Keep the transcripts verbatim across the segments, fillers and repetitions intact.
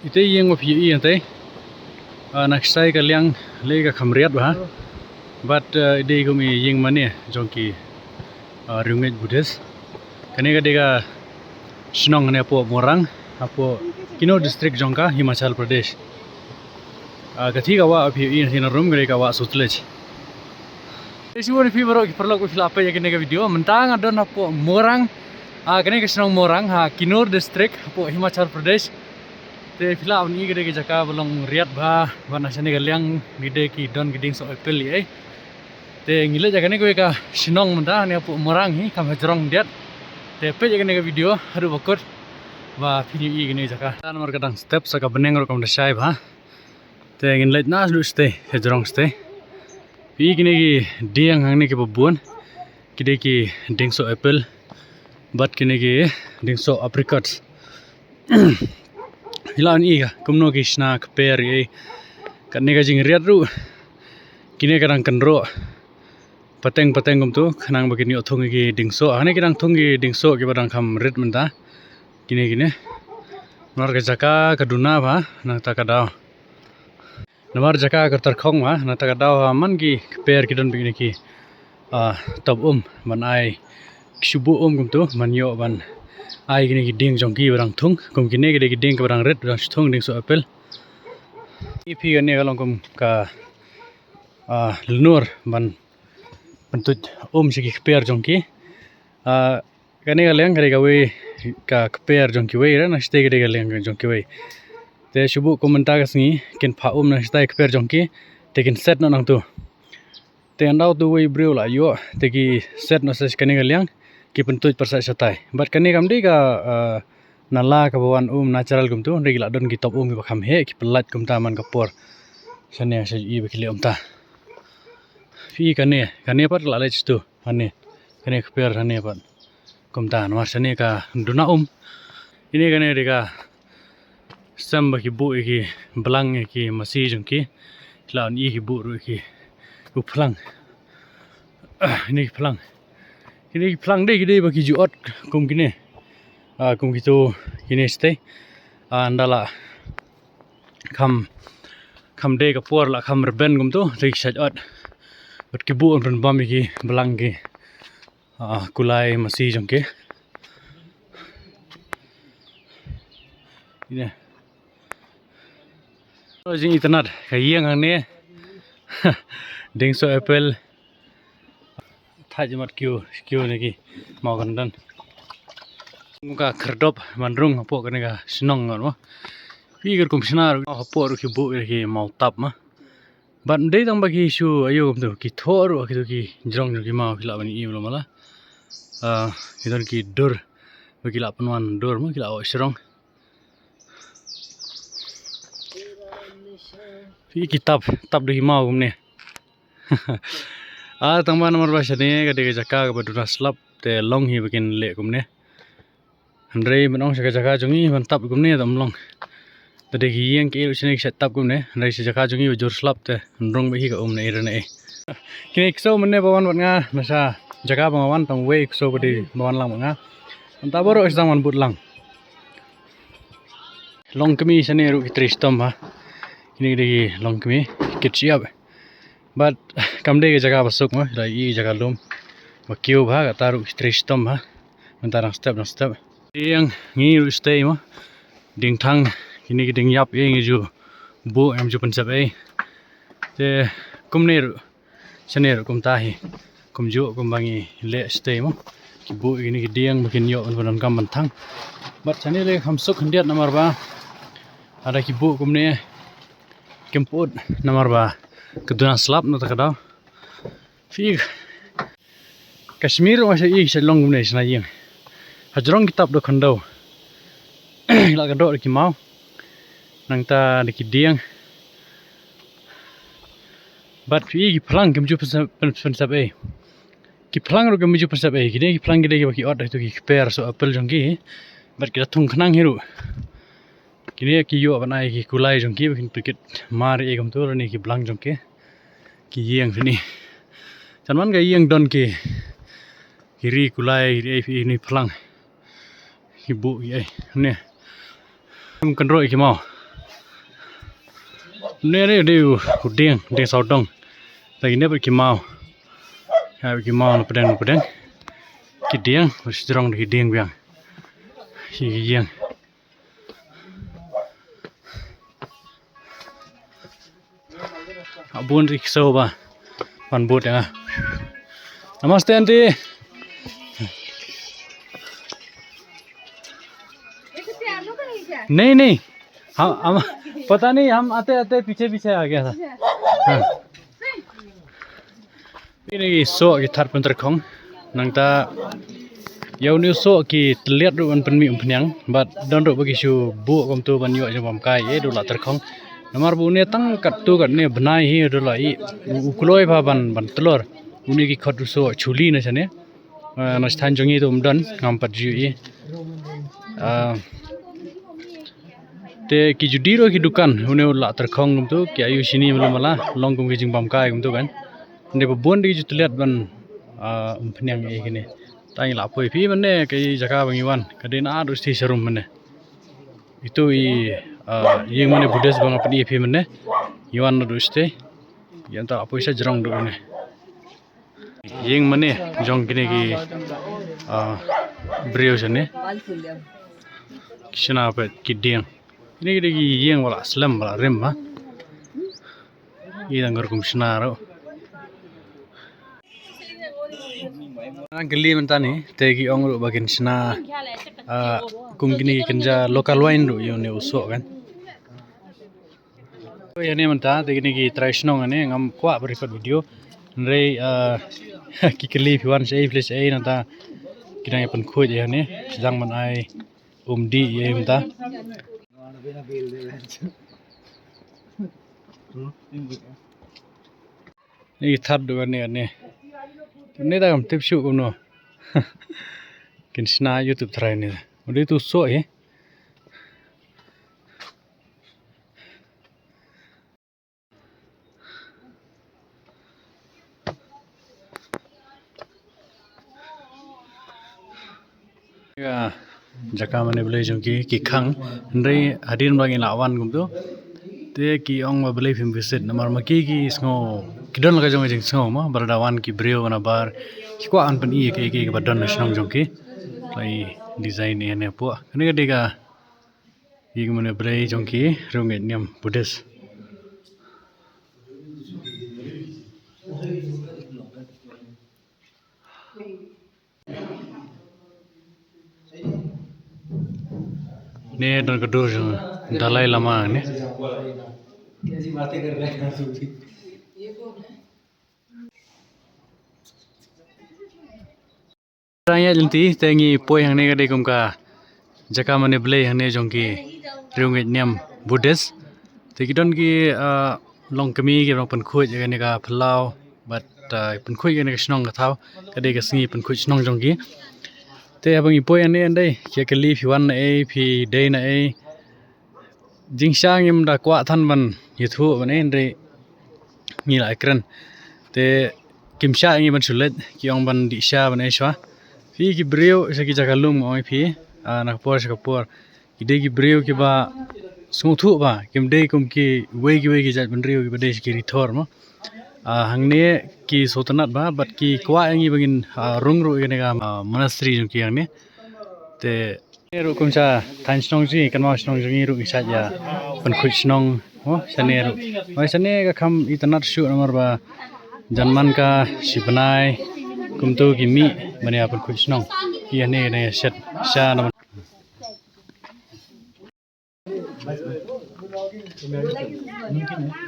Ite ïing ba phi ïohi hangtei. Ah, na ksai ka liang lei ka kham riat bha. Bad, ah, i dei kum i ïing mane jong ki, ah, riewngeit Buddhist. Kane ka dei ka shnong ne hapoh Morang, hapoh Kinnaur district jong ka Himachal Pradesh. Ah, ka thik ka wah phi ïohi na rum ka dei ka wah Sutlej. Te shuwa ïa phi baroh ki paralok ba phi la peit ïa kane ka video, mynta nga don hapoh Morang. Ah, kane ka shnong Morang ha Kinnaur district hapoh Himachal Pradesh. Te phi lah ban i ka dei ka jaka ba long riat bha, bad na shane ka liang ki dei ki don ki dieng soh apple ei. Te ngi leit ïa kane kawei ka shnong mynta ne hapoh Morang hi, kam hajrong diat. Te peit ïa kane ka video haduh ba kut ba phin ïohi kane ka jaka. Namar ka dang step sa ka bneng ruh kam da shai bha. Te ngin leit na sdang shatei, hajrong shatei. Phi i kine ki dieng hangne kiba bun. Ki dei ki dieng soh apple. Bad kine ki dieng soh apricots. Phi lah ban i ka kumno ki shna kper ei. Katne ka jingriat ruh kine ka dang kynroh pateng pateng kumtu, khnang ba kin ïoh thung ïa ki dieng soh. Hangne ki dang thung ki dieng soh kiba dang kham rit mynta. Kine kine. Namar ka jaka ka duna bha, nangta ka daw. Namar jaka ka tyrkhong bha, nangta ka daw ha man ki kper ki don bad kine ki, ah, top um ban ai, ki shu buh um kumtu ban ïoh ban ai kine ki dieng jong ki ba dang thung. Kum kine ki dei ki dieng kiba dang rit, ba dang shu thung, dieng soh apple. I phi kane ka long kum ka, ah, lyngnur ban pyntuid um sha ki kper jong ki. Ah, kane ka liang ka dei kawei ka kper jong kiwei, na shatei ka dei ka liang jong kiwei. Te shu buh kum mynta ka sngi kin phah um na shatai kper jong ki, te kin set noh nangtu. Te ynda utu uwei u briew u la ïoh, te ki set noh sha kane ka liang, ki pyntuid pyrshah shatai. Bad kane kam dei ka, ah, nala kaba wan um natural kumtu, hynrei ki la don ki top um kiba kham heh, ki pynlait kumta man ka por. Shane sha i ba ki leh kumta. Phi i kane, kane pat ka la leit shatu. Hangne, kane kper hangne pat. Kumta, namar shane ka duna um. Ine kane dei ka sem ba ki buh ïa ki blang ïa ki masi jong ki. Ki la wan i ki buh ruh ïa ki, u phlang. Ine ki phlang. Kine ki phlang dei ki dei ba ki ju ot kum kine. Ah, kum kitu kine shatei. Ah, ynda la kham, kham dei ka por la kham rben kumtu, te ki shait ot. Bad ki buh ban bam ïa ki blang ki, ah, kulai masi jong ki. Ine. Jingitynnad ka ïing hangne. Dieng soh apple. Thait mat kiew, kiew ne ki maw kan don. Ka khyrdop ban rung hapoh kane ka shnong ngan mo. Ki kyrkum shna ruh hapoh ruh ki buh ïa ki maw tap ma. Bad ym dei tang ba ki shu ïoh kumtu, ki thoh ruh kitu ki jrong jong ki maw, phi lah ban i mala mala. Ah, ki don ki dur ba ki lah pynwan dur ma, ki lah ot shrong. Phi i ki tap, tap da ki maw kumne. Ah, tang ba namar ba shane ka dei ka jaka kaba duna slap, te long hi ba kin leh kumne. Hynrei ban ong sha ka jaka jong ngi ban tap kumne te ym long. Te dei ki ïing ki ruh shane ki shait tap kumne, hynrei sha jaka jong ngi ba jur slap te ym rung bha hi ka um na ei ruh na ei. Kine ki ksew mynne ba wan bad nga na sha jaka ba nga wan, tang wei ksew ba dei ba wan lang bad nga. Mynta baroh ki sdang wan bud lang. Longkmie shane ruh ki trei shitom ha. Kine ki dei ki longkmie, ki kit shyiap. Bad kam dei ka jaka ba suk mo, da i jaka lum. Ba kiew bha, kata ruh ki trei shitom bha. Mynta dang step, dang step. Dieng ngi ruh shatei mo. Dieng thang, kine ki dieng ïap ei ngi ju buh, ngam ju pynsep ei. Te kumne ruh, shane ruh kumta hi. Kumjuh kumba ngi leh shatei mo. Ki buh kine ki dieng ba kin ïoh ban donkam ban thang. Bad shane lei kham suk khyndiat namar ba lada ki buh kumne kim put namar ba ka duna slap na ta ka daw. Phi i ka shmir wa sha i sha long kumne shna ïing. Hajrong ki tap da khyndew. La ka doh da ki maw. Nangta da ki dieng. Bad phi i ki phlang kim ju pynsep, pynsep ei. Ki phlang ruh kim ju pynsep ei. Kine ki phlang ki dei kiba ki ot da kitu ki kper soh apple jong ki. Bad ki da thung khnang hi ruh. Kine ki ïoh ban ai ki kulai jong ki ba kin tu kit mar ei kumtu, lane ki blang jong ki. Ki ïing kine. Chan man ka ïing don ki, ki ri kulai, ki ri ei phi i ni phlang. Ki buh ki ei ne. Kum kynroh ki maw. Ne ne de u dieng, dieng sawdong. Lagi ne bad ki maw. Ya, ki maw na pdeng, na pdeng. Ki dieng, bad sdrong ki dieng biang. Ki dieng. Abun ri kso ba. Pan bud ya. Namaste aunty. नहीं, नहीं, हम, हम, पता नहीं, हम आते आते पीछे पीछे आ गया था। हाँ। Ini ki soh ki thad pynterkhong. Nangta ïa une u soh ki tylliat ruh ban pynmih umphniang bad don ruh ba ki shu buh kumtu ban ïoh jingbam kai, eh, da u lah terkhong. Namar ba une tang katto katne bnai hi u da lah ïeh, u kloi bha ban, ban tlor. Une ki khot u soh chuli na shane. Ah, na stan jong ngi te um don, ngam pat ju ïohi. Ah, te ki ju dih ruh ki dukan, une u lah terkhong kumtu, ki ayu shini mala mala, long kum ki jingbam kai kumtu kan. Ynda ba bun de ki ju tylliat ban, ah, umphniang ïa kine. Tang ïa la poi phi mynne ka jaka ba ngi wan, ka dei naduh shatei sharum mynne. Itu i, ah, ïing mane Buddhist ba nga pyni ïa phi mynne. Ngi wan naduh shatei. Ïa, nangta la poi sha jrong duh ne. Ïing mane jong kine ki, ah, briew shane. Ki shna pat ki dieng. Kine ki dei ki ïing ba la slem ba la rim ba. Ïa dang rukom shna ruh. Nang kylli mynta ne, te ki ong ruh ba kin shna, ah, kum kine ki kynja local wine ruh ïa une u soh kan. Ïa ne mynta te kine ki trai shnong ne ngam kwah ban record video. Hynrei, ah, ki kylli phi wan shaei phi leit shaei, nangta ki dang ïa pynkhuid ïa ne sdang ban ai um dih ïa mynta. Ni thad duh ne ne. Ne da kam tip shuh kumno. Kin shna YouTube trai ne. Undi tu soh hi. Ïa, jaka mane blei jong ki, ki khang. Hynrei hadien ba ngi la wan kumtu, te ki ong ba balei phim visit. Namar ma ki ki sngew, ki don la ka jong ka jingsngew ma, ba lada wan ki briew na bar, ki kwah ban pyni ïa ki, ki, ki ba don na shnong jong ki. Lai design ïa ne pua. Kane ka dei ka Ïing mane blei jong ki riewngeit niam Buddhist. Ne don ka dur jong Dalai Lama ne. Rang ïa lynti te ngi poi hangne ka dei kum ka jaka mane blei hangne jong ki riewngeit niam Buddhist. Te ki don ki, ah, longkmie ki long pynkhuid ïa kane ka phyllaw bad, ah, pynkhuid ïa kane ka shnong ka thaw. Ka dei ka sngi pynkhuid shnong jong ki. Te haba ngi poi hangne, ynda ki kylli phi wan na ei, phi dei na ei. Jingshisha ngim da kwah than ban ïathuh ban ei, hynrei ngi la kren. Te kim shah ngi ban shu leit, ki ong ban dih sha ban ei shuwa. Phi ki briew sha ki jaka lum, nga ong ïa phi, ah, na ka por sha ka por. Ki dei ki briew kiba sngewthuh ba kim dei kum kiwei kiwei ki jait bynriew kiba dei sha ki ri thor mo. Ah, hangne ki sngewtynnat ba bad ki kwah ïa ngi ba ngin, ah, rung ruh ïa kane ka, ah, monastery jong ki hangne. Te ne ruh kum sha thaiñ shnong jong ngi, kynmaw shnong jong ngi ruh ngi shait ïa pynkhuid shnong. Oh, shane ruh. Oh, shane ka kham itynnat shuh namar ba jan man ka shi bnai kumto ki mih ban ïa pynkhuid shnong. Ki ïa ne ne shet sha namar.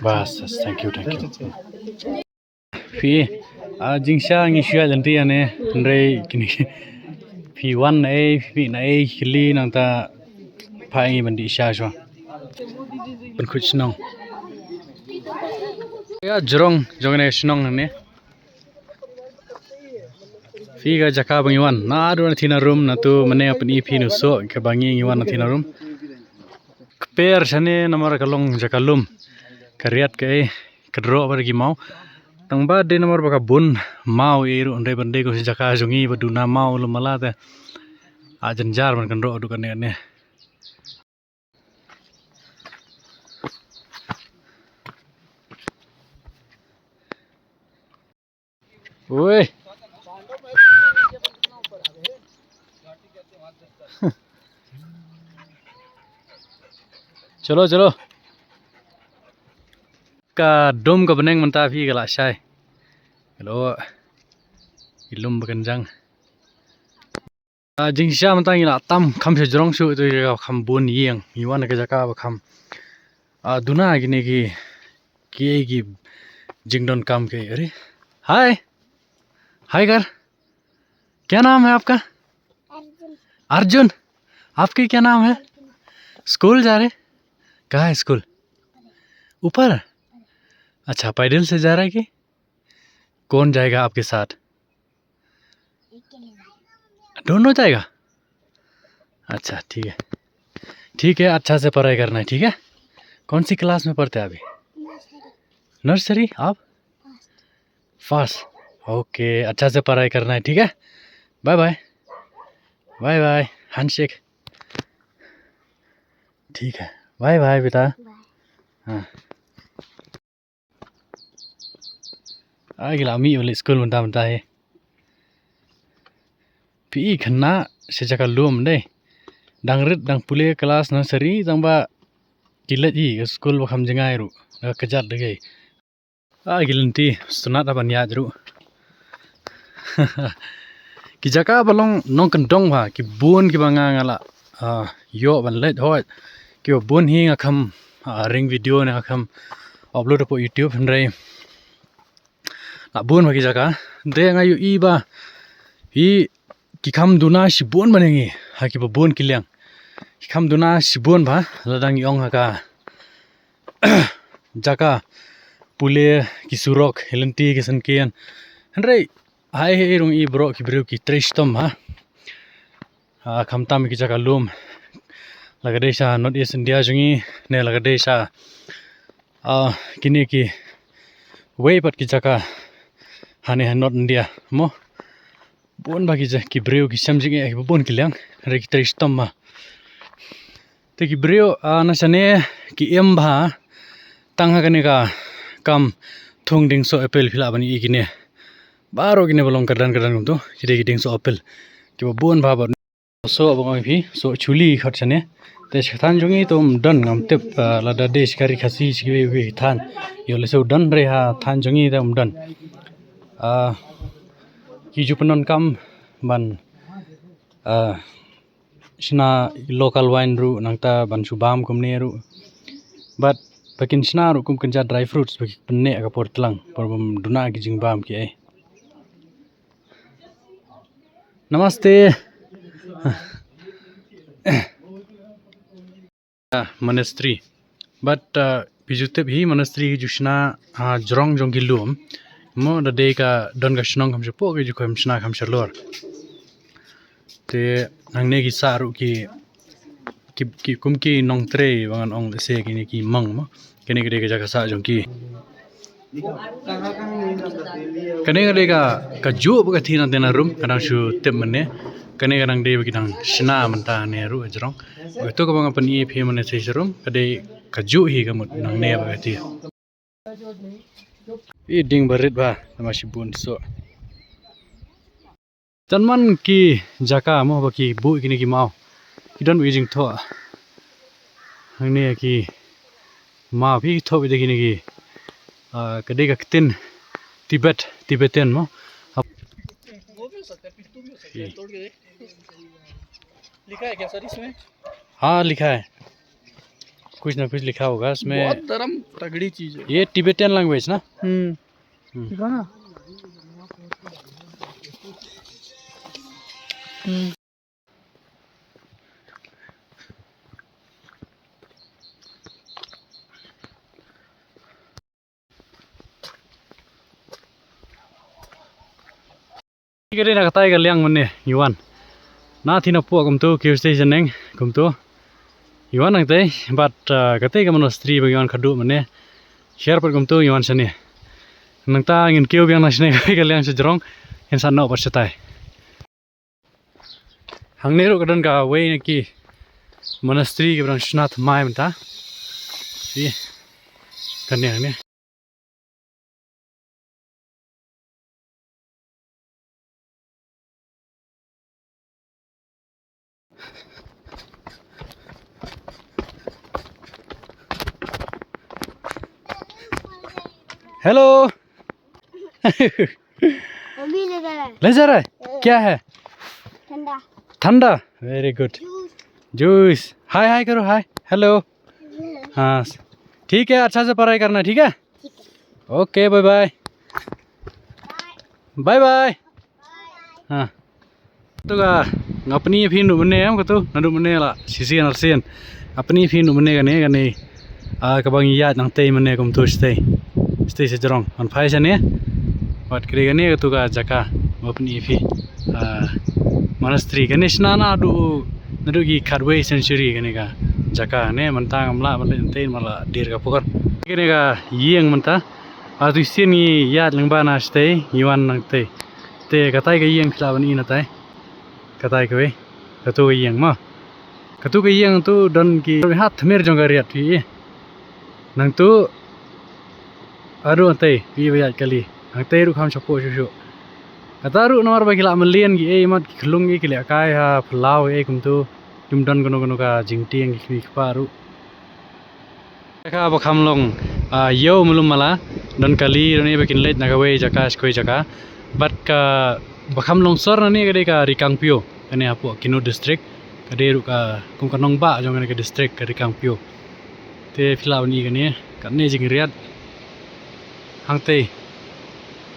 Bas, thank you, thank you. Phi, ah, jingshisha ngi shu ïaid lynti ïa ne, hynrei kine phi wan na ei, phi na ei, kylli nangta phah ïa ngi ban dih sha shuwa. Pynkhuid shnong. Ïa jrong jong ne shnong ne. Phi ka jaka ba ngi wan. Naduh na Tinarum, natu mane nga pyni phi nu soh kaba ngi ngi wan na Tinarum. Kper shane namar ka long jaka lum. Ka riat kaei, ka droh bad ki maw. Tang ba dei namar ba ka bun maw ei ruh, hynrei ban dei ka jaka jong ngi ba duna maw lum mala te. A jynjar ban kynroh duh kane kane. Oi. Chalo, chalo. Ka dum ka bneng mynta phi ka la shai. Hello. I lum ba kynjang. Ah, jingshisha mynta ngi la tam kham sha jrong shuh, to ka kham bun ïing. Ngi wan ka jaka ba kham, ah, duna kine ki, ki, ki jingdonkam ki. Are? Hi. Hi कर. क्या नाम है आपका? अर्जुन। अर्जुन। आपके क्या नाम है? स्कूल जा रहे? कहाँ है स्कूल? ऊपर। अच्छा, पैदल से जा रहा है कि कौन जाएगा आपके साथ? दोनों जाएगा? अच्छा, ठीक है। ठीक है, अच्छा से पढ़ाई करना है, ठीक है? कौन सी क्लास में पढ़ते हैं अभी? नर्सरी। आप? फर्स्ट। ओके, अच्छा से पढ़ाई करना है, ठीक है? Bye bye. Bye bye. Handshake. ठीक है, बाय बाय बेटा। हाँ। Ai, ki la mih ba leit skul mynta mynta hi. Phi i khynnah sha jaka lum dei. Dang rit dang pule klas nursery, tang ba ki leit i ka skul ba kham jngai ruh. Da ka kjat da kei. Ai, ki lynti sngewtynnat ban ïaid ruh. Ki jaka ba long nongkyndong ba ki bun kiba nga nga la, ah, ïoh ban leit hoi. Kiba bun hi nga kham, ah, ring video ne nga kham upload hapoh YouTube, hynrei la bun ba ki jaka. Te nga ïohi ba phi ki kham duna shibun ban ïa ngi ha kiba bun ki liang. Ki kham duna shibun ba lada ngi ong ha ka jaka pule, ki surok, ki lynti, ki syngkien. Hynrei ha ei ei ruh ngi i baroh ki briew ki trei shitom ha. Ah, khamtam ki jaka lum. La ka dei sha North East India jong ngi ne la ka dei sha, ah, kine kiwei pat ki jaka hane ha North India mo. Bun ba ki ja-, ki briew ki shem jingeh kiba bun ki liang, hynrei ki trei shitom ba. Te ki briew, ah, na shane ki im ba tang ha kane ka kam thung dieng soh apple, phi lah ban i kine. Baroh kine ba long kyrdan kyrdan kumto, ki dei ki dieng soh apple. Kiba bun ba ba soh ba ngi phi, soh chuli khot shane. Te sha ka thaiñ jong ngi te um don, ngam tip, ah, lada dei sha ka ri Khasi sha kiwei kiwei ki thaiñ. Ïoh lehse u don, hynrei ha thaiñ jong ngi te um don. Ah, ki ju pyndonkam ban, ah, shna local wine ruh, nangta ban shu bam kumne ruh. Bad ba kin shna ruh kum kynja dry fruits ba ki pynneh ka por tlang, por bym duna ki jingbam ki ei. Namaste. Ah, monastery. But, uh, phi ju tip hi monastery ki ju shna, uh, jrong jong ki lum. Mo da dei ka don ka shnong kham shapoh, ki ju kham shna kham shalor. Te nangne ki sah ruh ki, ki, ki kum ki nongtrei ba ngan ong lehse kine ki monk mo. Kane ka dei ka jaka sah jong ki. Kane ka dei ka, ka juh ba ka thie nangte na rum, ka dang shu tip mynne. Kane ka dang dei ba ki dang shna mynta ne ruh jrong. Ba kato kaba nga pyni ïa phi mynne sa sha rum, ka dei ka juh hi ka mut nangne ba ka thie. I dieng barit ba, namar shibun soh. Tang man ki jaka mo ba ki buh kine ki maw. Ki don ba ki jingthoh. Hangne ki maw phi thoh ba dei kine ki, ah, ka dei ka ktien Tibet, Tibetan mo. लिखा है क्या सर इसमें? हाँ, लिखा है। कुछ ना कुछ लिखा होगा इसमें। बहुत धर्म तगड़ी चीज है। ये टिबेटियन लैंग्वेज ना? हम्म। हम्म। ठीक है ना? हम्म। Ka dei na katai ka liang mynne ngi wan. Na thina pok kumto, kiew station neng kumto. Ngi wan nangtai, but, uh, katai ka monastery ba ngi wan khadduh mynne. Sher pat kumto ngi wan shane. Nangta ngin kiew biang na shane ka liang sha jrong, ngin sa noh pat shatai. Hangne ruh ka don kawei na ki monastery kiba dang shna thymmai mynta. Ki kane hangne. Hello. अभी ले जा रहा है। ले जा रहा है? क्या है? ठंडा। ठंडा। Very good. जूस। जूस। हाय हाय करो, हाय। हेलो। हाँ, ठीक है, अच्छा से पढ़ाई करना, ठीक है? ठीक है। Okay, bye bye. Bye bye. हाँ। Katu ka, nga pyni phi mynne em katu, naduh mynne la shisien arsien. Nga pyni phi mynne kane, kane. Ah, kaba ngi ïaid nangtei mynne kumtu shatei. Shatei sha jrong. Ngan phai shane. Bad kane, kane katu ka jaka. Nga pyni phi. Ah, monastery kane shna naduh, naduh ki khatwei century kane ka jaka. Ne mynta ngam lah ban leit nangtei namar la dier ka por. Kane ka ïing mynta. Ar tu sien ngi ïaid lyngba na shatei, ngi wan nangtei. Te katai ka ïing phi lah ban i natai. Katai kawei. Katu ka ïing mo. Katu ka ïing tu don ki ha tmier jong ka riat phi i. Nangtu haduh nangtei phi i ba ïaid kali. Nangtei ruh kham shapoh shuh shuh. Kata ruh namar ba ki lah mlien ki ei mat ki khlung i ki lehkai ha phyllaw ei kumtu. Kim don kano kano ka jingtieng ki kmie ki kpa ruh. Ka ba kham long, ah, ïew mlum mala, don kali, don ei ba kin leit na kawei jaka sha kawei jaka. Bad kaba kham long sor na ne ka dei ka Ri Kangpio, kane hapoh Kinod district, ka dei ruh ka kum ka nongbah jong kane ka district ka Ri Kangpio. Te phi lah ban i kane, kane jingriat. Hangtei.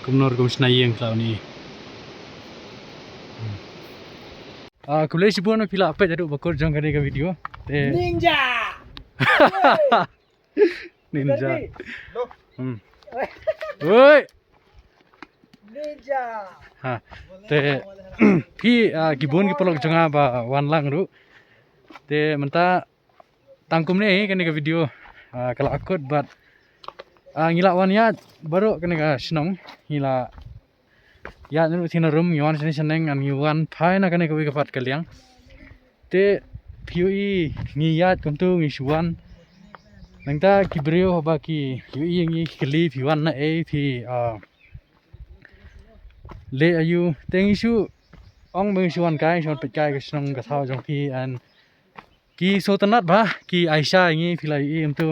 Kumno ruh kum shna ïing phi lah ban i. Hmm. Ah, khublei shibun phi lah peit haduh ba kut jong kane ka video. Te Ninja. Ninja. Hmm. Woi. Ninja. Ha. Te phi, ah, ki bun ki paralok jong nga ba wan lang ruh. Te mynta tang kumne hi kane ka video. Ah, ka la kut bad, ah, ngi la wan ïaid baroh kane ka shnong. Ngi la ïaid na ruh sien na rum, ngi wan shane shaneng, ngan ngi wan phai na kane kawei ka pat ka liang. Te phi ïohi ngi ïaid kumtu ngi shu wan. Nangta ki briew haba ki ïohi ngi ki kylli phi wan na ei phi, ah, leh aïu. Te ngi shu ong ba ngi shu wan kai, shu wan peit kai ka shnong ka thaw jong phi and ki sngewtynnat bha, ki ai sha ïa ngi phi la ïohi kumtu.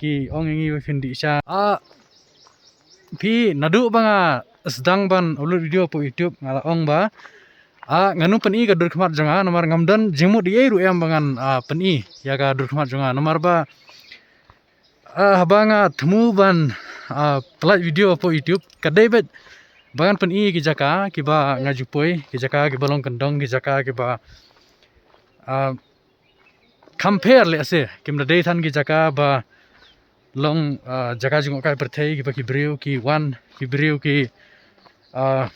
Ki ong ïa ngi ba phin dih sha. Ah, phi naduh ba nga sdang ban upload video hapoh YouTube nga la ong ba, ah, ngan ym pyni ka dur khmat jong nga namar ngam don jingmut ei ruh em ba ngan, ah, pyni ïa ka dur khmat jong nga namar ba, ah, haba nga thmu ban, ah, pyllait video hapoh YouTube ka dei beit ba ngan pyni ki jaka kiba nga ju poi, ki jaka kiba long kyndong, ki jaka kiba, ah, kham pher lehse, kim da dei than ki jaka ba long, ah, jaka jngohkai pyrthei kiba ki briew ki wan, ki briew ki, ah,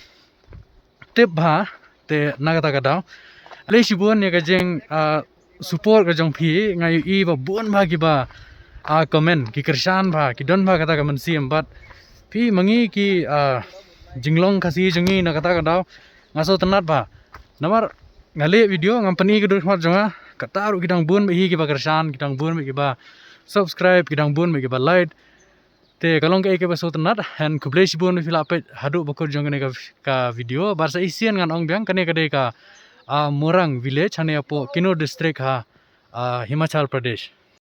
tip bha. Te na kata ka daw khublei shibun ïa ka jing, ah, support ka jong phi, nga ïohi ba bun bha kiba, ah, comment, ki kyrshan bha, ki don bha kata ka mynsiem bad phi ma ngi ki, ah, jinglong Khasi jong ngi na kata ka daw nga sngewtynnat bha. Namar nga leh video ngam pyni ka dur khmat jong nga, kata ruh ki dang bun bha hi kiba kyrshan, ki dang bun bha kiba subscribe, ki dang bun bha kiba like. Te ka long kaei kaba sngewtynnat, and khublei shibun phi la peit haduh ba kut jong kane ka, ka video, bad sa shisien ngan ong biang kane ka dei ka, ah, Morang village, hane hapoh Kinod district ha, ah, Himachal Pradesh.